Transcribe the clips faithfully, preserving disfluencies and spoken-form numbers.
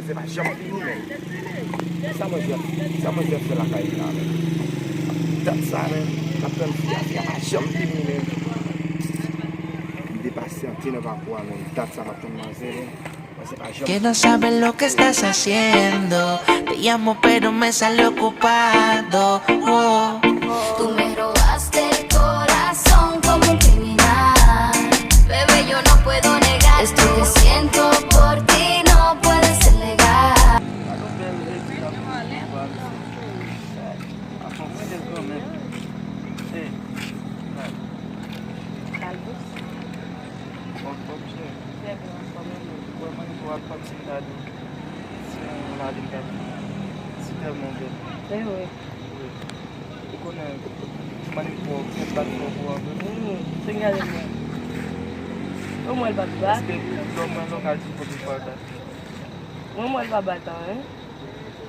Se pa janm vini, men. Sa manzè, sa manzè fè lakay li la, men. Dat sa, men, n ap tann fi a, fi a pa janm vini, men. M depasyante nan pakou a, men. Dat sa m ap tann manzè, men. Mwen se pa janm. Que no sabe lo que estás haciendo. Te llamo, pero me sale ocupado. Oh. Tú me robaste el corazón como un criminal. Bebé, yo no puedo negar. Esto que siento por ti no puede ser legal. Gade yon bèl redi k ap vin pou pale sou sa. Afè mwen de granmèt. Ey. Kalbous. Anfòm, cheri. Trè byen, anfòm, e ou? Wè, mwen, pou ap pati m gade. Si yon lavi m gade. Si tèlman bèl. E wi. Wi. Ou konnen, mwen, m fò, m bat fò pou anpil. Hmm, se gade mwen. Ou mwen l bat bat? Paske lè w mwen lòk al di kote fwa ta. Mwen, mwen l pa bat an, en.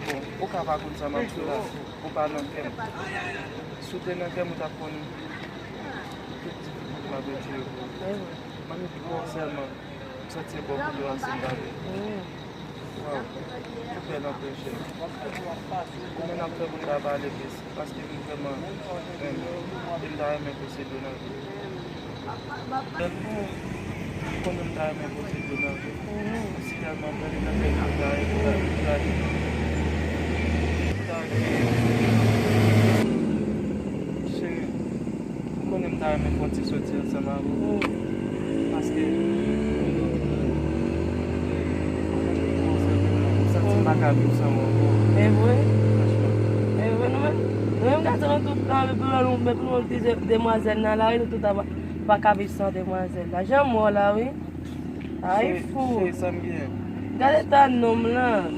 Bon, ou ka pa konn sa m ap di w la, ou pa nan kè m. Si w te nan kè m, ou t ap konn tout difikilte m ap endire pou ou. Mami, pou ou sèlman, m santi e bò kote w a se m gade. Waw, ou bèl anpil, cheri. Kòman n ap fè pou n ta pale plis? Paske m vrèman renmen, e m ta renmen posede w nan vi m. Bèl pou ou. Ou konnen m ta renmen posede w nan vi m. Si tèlman bèl, e nan kè m ta renmen, ta renmen. Cheri, ou konnen m ta renmen fè yon ti soti ansanm avè w. Paske, ou santi m pa ka viv san ou ankò. E vre? Franchman. E vre, nou menm, nou menm gason, nou tout, nou, nou, nou, nou, nou, demwazèl nan lari, nou tout ap pa ka viv san demwazèl la. Jan mò la, wi. Ay, fou. Cheri, sa m gen? Gade eta nonm lan.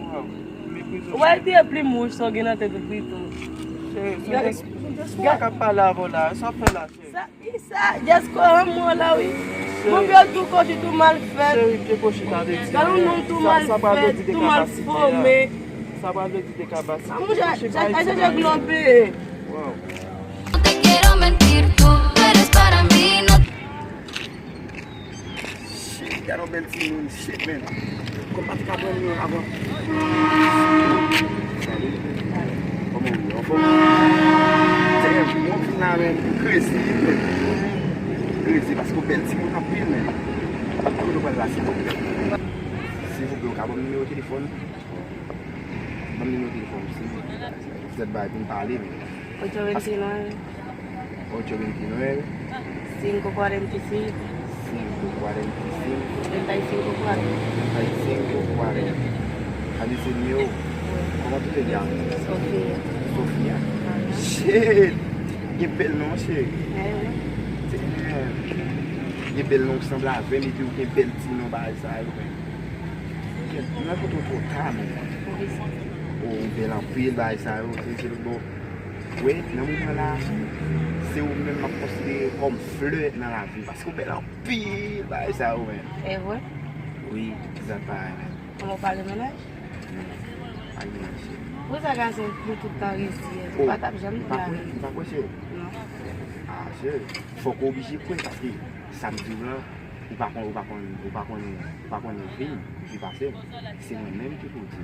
Waw, meprize w. Ou wè l te plim wouj sa w gen nan tèt ou pito. Cheri, se yon gas-, se yon gason k ap pale avè w la. Sa w ap fè la, cheri? Sa, ki sa? Dyaspora an mò la, wi. Cheri. Moun yo tou kochi, tou mal fèt. Cheri, te kochi, ta vle di. Gade yon nonm tou mal fèt, tou mal fòme. Sa pral vle di dekapasite. Sa pral vle di dekapasite. A, monchè, chache jè glòbe. Waw. No te quiero mentir, tú eres para mí, no. Shit, gade yon bèl timoun, shit, man. Kòm pa te ka pran li avan. Kòman w ye? Anfòm? Damn, mwen vin la, man, m krezi, man. M krezi paske w bèl timoun anpil, man. Kote w pral la, silvouplè? Silvouplè, w ka ban m nimewo telefòn? Ban m nimewo telefòn ou, silvouplè. Ou fèt bay pou n pale, men. Ocho veintinueve. Ocho veintinueve. Cinco cuarenta y cinco. Cinco cuarenta y cinco. Treinta y cinco cuatro. Treinta y cinco cuarenta. Sa vle di se nimewo. Wi. Kòman tou te di a? Sofia. Sofia? Aha. Shit! Gen bèl non, cheri. Eh wi. Se, eh, gen bèl non ki sanble avè m, epi ou gen bèl ti non bagay sa yo, men. Kèt, mwen kote w twò ta, men. Poukisa? O, ou bèl anpil, bagay sa yo, se, se, bon. Wi, nan moman la, se ou menm m ap konsidere kòm flè nan lavi, paske ou bèl anpil, bagay sa yo, men. E vre? Wi, zat parèy, men. Kòman w pale mennaj? Non, pa gen mennaj, cheri. Poukisa gason pou tout tan resi, ou pa t ap janm di la verite? M pa kwè, cheri. Non. Ah, cheri, fòk ou oblije kwè, paske sa m di w lan, Ou pa konn, ou pa konn, ou pa konn, ou pa konnen vi m, vi pase m. Se mwen menm ki pou di.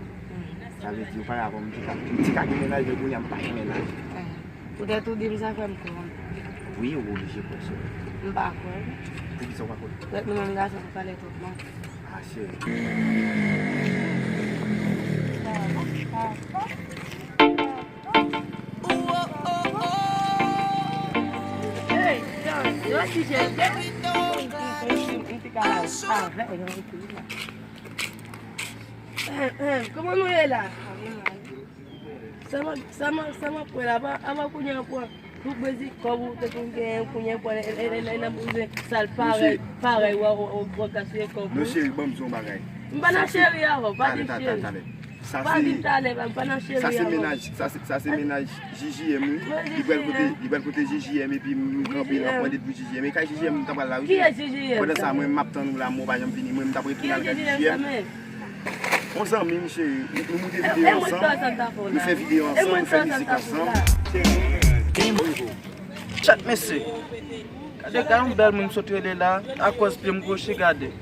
Sa vle di, oparava, m te ka, m te ka gen mennaj, men kounye a m pa gen mennaj. Poutèt ou di m sa fè m kwè w. Wi, ou oblije kwè, cheri. M pa kwè. Poukisa ou pa kwè? Poutèt nou menm gason nou pale twòp mal. Ah, cheri. Hey, John, yo di Jèl, m te ka avè yon kou la. Kòman nou ye la? Sa m, sa m, sa m ap wè la, apa, apa kounye a pran tout brezi kòb ou te konn genyen, kounye a pran, e, e, e, e, nan bouzen sal parèy, parèy, w a, w a, w a gaspiye kòb ou. Non, cheri, ban m di w yon bagay. M pa nan cheri avè w, pa di cheri. Talè, talè, talè. Sa se, sa se mennaj, sa se, sa se mennaj J J M, wi. Li pral kote, li pral kote J J M epi m kanpe, l ap mande pou J J M. E kay J J M m ta pral la, wi. Pandan sa, mwen, m ap tann ou la, men ou pa janm vini. Mwen, m t ap retounen al kay J J M. Yon zanmi m, cheri. Nou, nou moute videyo ansanm. Nou fè videyo ansanm, nou fè mizik ansanm. Chat, mesye. Gade, gade yon bèl moun sot rele la, akòz pye m kwochi, gade.